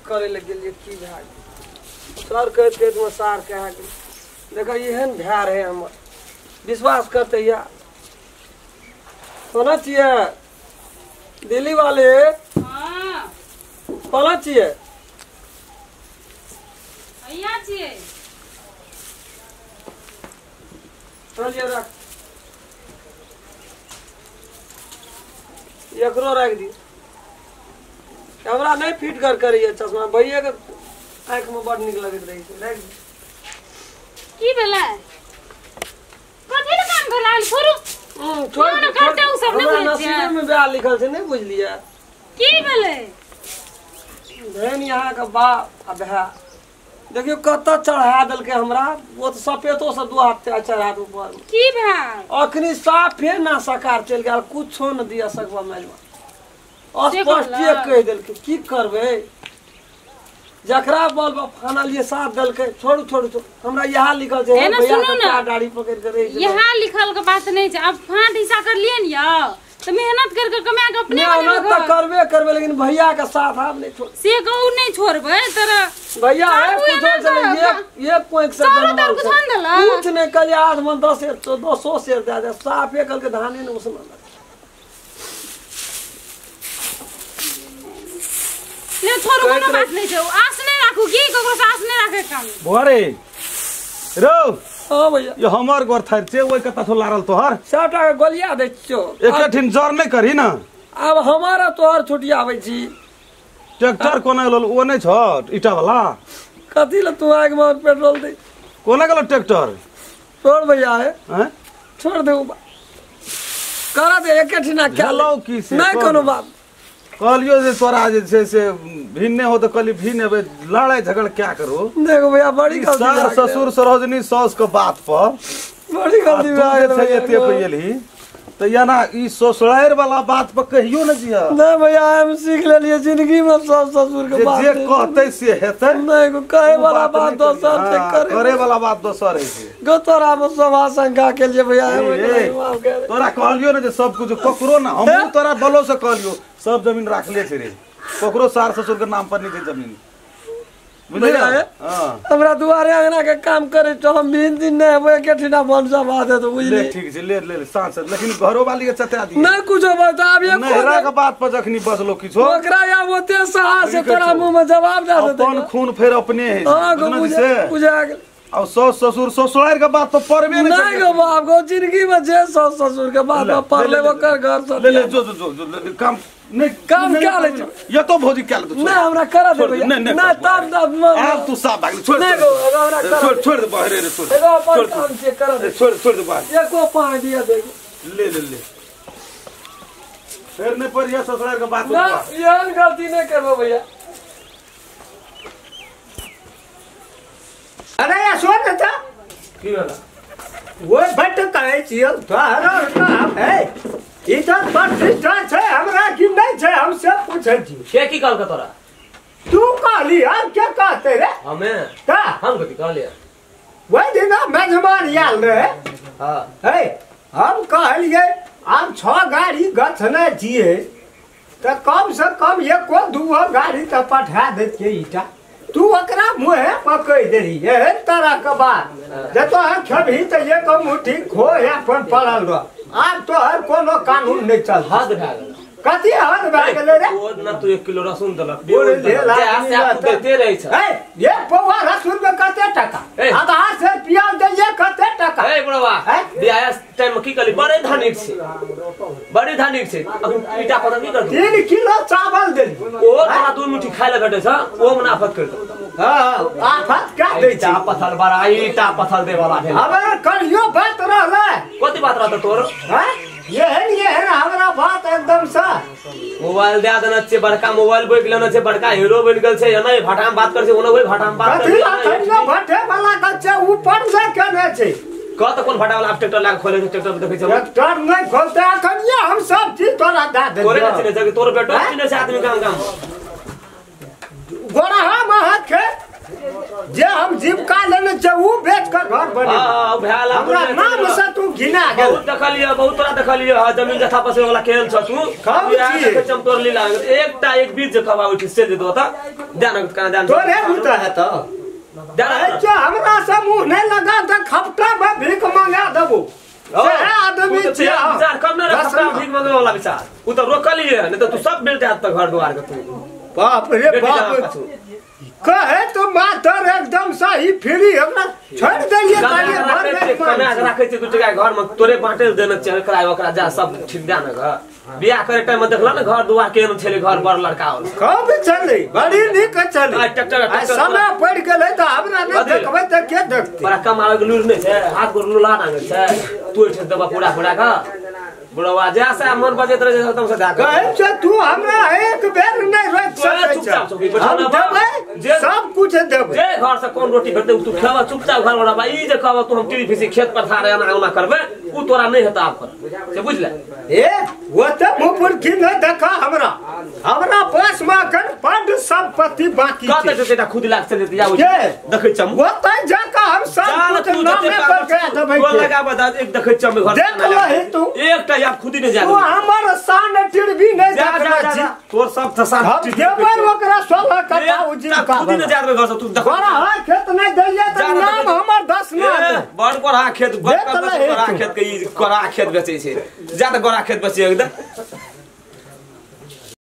करे लग गेलियै की भए गेल सर कहैत कहैत मे सार कहा गेल देखा एहन भए रहे हमर विश्वास करते या कोना छियै दिल्ली वाले हां कोना छियै हैया छियै चलिए रख एकरो राख दी हमरा नहीं फिट कर करैया चश्मा भैया के आँख में बड़ नीक लगैत रहै छै राख दी की भेलै कथी ले काम भेलै छोड़ू छोड़ ना करते उ सब नहीं बुझै नसीब में ब्याह लिखल छै नहीं बुझलियै की भेलै धन यहाँ के बाप आ भाय देखियो कत चढ़ा देलकै हमरा वो तो सफेदो से दू हाथ चढ़ा दू ऊपर की भेल अखनी साफे ना सकार चलि गेल कुछो न दिया सकबा माइलमा स्पष्ट कहि देलकै की करबै जकरा बल पर फाना लिए साथ देलकै छोड़ू छोड़ू छोड़ू हमरा यहाँ लिखल छै भैया के गाड़ी पकड़ के रहि छै यहाँ लिखल के बात नहीं छै अब फांट हिस्सा कर लिए न यौ तो मेहनत करके कमा के अपने मेहनत त करबे करबे लेकिन भैया के साथ आब नहीं छोड़ से कहू नहीं छोड़बै तोरा भैया है कुछो चले एक पॉइंट से जन्म कुछ नहीं कल आज मन 10 सेर तो 200 सेर दे दे साफे कल के धाने ने उसना ले छोड़ू कोनो बात नहीं छै आस नहीं राखू की ककरो से आस नहीं राखे काम बोरे रो हां भैया ये हमर घर थार छै ओइ कता थो लारल तोहर सबटा के गोलिया दै छियो एक ठिन जर नहीं करी ना अब हमारा तोहर छुटिया आबै छी ट्रैक्टर कोना गेल ओ नहीं छ ईटा वाला कथी ल तू आग में पेट्रोल दे कोना गेल ट्रैक्टर छोड़ भैया है हैं छोड़ दे करा दे एक ठिना क्या लो की से नहीं कोनो बात कहलियो जे तोरा जे छै से भिन्ने हो त कहली भिन्न हेबै लड़ाई झगड़ क्या करू देखो भैया बड़ी गलती सास ससुर सरोजनी सास के बात पर बड़ी गलती भए गेल छै एते पैलही त याना ई ससुरार वाला बात पर कहियो न जिया नहीं भैया हम सीख लेलिए जिंदगी में सास ससुर के बात जे कहतै से हेतै नहीं कहे वाला बात दोसर से करे वाला बात दोसर है छै गो तोरा में सभा शंका के लिए भैया तोरा कहलियो न जे सब कुछ ककरो ना हम तोरा बलो से कहलियो सब जमीन राखले छै रे ककरो सार ससुर के नाम पर नहीं छै जमीन बुझलियै हां हमरा दुआरे अंगना के काम करे तो हम बीन दिन नहीं होबे के ठिना बनसा बात है तो बुझली ले ठीक छै ले ले सांस लेकिन घरो वाली के चता दी नहीं कुछ बता अब ये नहरा के बात पर जखनी बसलो किछो ओकरा या ओते साहस से तोरा मुंह में जवाब दे देते अपन खून फेर अपने है हां बुझा गेल और सास ससुर ससुरार के बात तो परबे नहीं नहीं गो बाप गो जिंदगी में जे सास ससुर के बात पर परले ओकर घर से ले ले जो जो जो काम नहीं काम क्या ले ये तो भौजी क्या ले नहीं हमरा करा दे भैया ना तब तब अब तू साफ भाग छोड़ नहीं गो हमरा करा छोड़ छोड़ दे बाहर रे छोड़ एगो अपन काम से करा दे छोड़ छोड़ दे बाहर एको पानी दिया दे ले ले ले फिर नहीं पर ये ससुरार के बात ना ये गलती नहीं करबो भैया अरे या सुन त की होला वो बट कहै छियौ तोहरो काम है ई त प्रतिष्ठा छै हमरा की नहीं छै हम सब पूछै छी के की कहलक तोरा तू कहली हम के कहते रे हमे का हम कथी कहलियै वही दिन मेजबान आयल रहे हां है हम कहलियै हम 6 गाड़ी गछने छियै त कम से कम एको दूगो गाड़ी त पठा दैतियै ईटा तू ओकरा मुँहे पर कहि देली एहन तरह के बात जे तोहर खेबही तऽ एक मुट्ठी खो अपन पड़ल रह आब तोहर कोनो कानून नहीं चल हद भए गेल कथी हद भए गेलै रे ओ ना तू 1 किलो रसुन देलक देते रहै छ ए ये पौआ रसुन में कते टका आधा से पियाज दैये कते टका ए बुढ़वा बियाह टाइम में की कहली बड़े धनिक छै बड़े धनिक छै ईटा पता की करतौ 3 किलो चावल देली ओ तोरा 2 मुट्ठी खाय ले भेटै छ ओ मुनाफत कर दौ हां आफत का दै छै ईटा पथल बड़ा ईटा पथल दे वाला भेल अबे कहियो बात रहलै कथी बात रहतौ तोर हैं येहन येहन हमरा बात एकदम से मोबाइल दे देना छै बड़का मोबाइल बैठ लेना छै बड़का हीरो बन गेल छै एना भाटा में बात कर छै ओना ओइ भाटा में बात कर छै भाटे वाला गच्चा ऊपर से केने छै कह त कोन भाटा वाला ट्रैक्टर लाग खोले छै ट्रैक्टर देखै छै ट्रैक्टर नहीं खोलते अखन ये हम सब चीज तोरा दे दे तोरे न चिन्है छै तोर बेटो चिन्है छै आदमी काम काम गोरा हम हाथ के जे हम जीविका लेने छै उ बेच कर घर बने हां भैला हमरा नाम से तू घिना गेल बहुत देखलियो बहुत तोरा देखलियो हां जमीन जथा पसरे वाला केहन छ तू कब छी चमतोर लीला एकटा एक बीज जे खबाबै छै से दे दो त दान कना दान तोरे बुता है त दान हमरा से मुंह नहीं लगा त खपटा में भीख मांगा देबो से आदमी छिया विचार कम न रख खपटा भीख मांगे वाला विचार उ त रोकलिए नहीं त तू सब मिलते हाथ तक घर द्वार के तू बाप रे बाप कहे तो मातर एकदम सही फ्री हमरा छोड़ देलिए खाली घर में कना राखै छै 2 टका घर में तोरे बाटे देने छै कराय ओकरा जा सब ठीक दे न घर बियाह करे टाइम में देखला न घर दुआर केहन छले घर बड़ लड़का होल कब चले बड़ी नीक चले ट्रैक्टर समय पड़ गेलै त हमरा नहीं देखबै त के देखतै बड़ा कमावे के लूर नहीं छै हाथ गोर लूला नांगे छै तू एठे दबा पूरा पूरा का बुढ़वा जैसा मन बजैत रहे एकदम से धा कहे छै तू हमरा एक बेर नहीं रोक सकै चुपचाप हम देबै सब कुछ देबै जे घर से कोन रोटी भेटतै तू खेबा चुपचाप घर वाला ई जे कहबा तू हम टीवी फीसी खेत पथार एना ओना करबै उ तोरा नहीं हेतौ आब कर से बुझले ए वो त मुंह पर की नहीं देखा हमरा हमरा पास में अखन बड संपत्ति बाकी छै कत छै खुद लाग चले जाउ देखै छम वो त जाका हम सब कुछ नामे पर के देबै तोर लगाबा दा एक देखै छम घर देख लही तू एकटा या खुद ही नहीं जा तू हमर शान टिरबी नहीं देखना छी तोर सब त शान देबै ओकरा 16 कट्ठा उजिन का खुद ही नहीं जा घर से तू देख बड़ा हां खेत नहीं दैया त नाम हमर 10 ना बड़ कोरा खेत बड़ कोरा खेत के ई कोरा खेत बेचै छै जा त गोरा खेत बेचै एकदम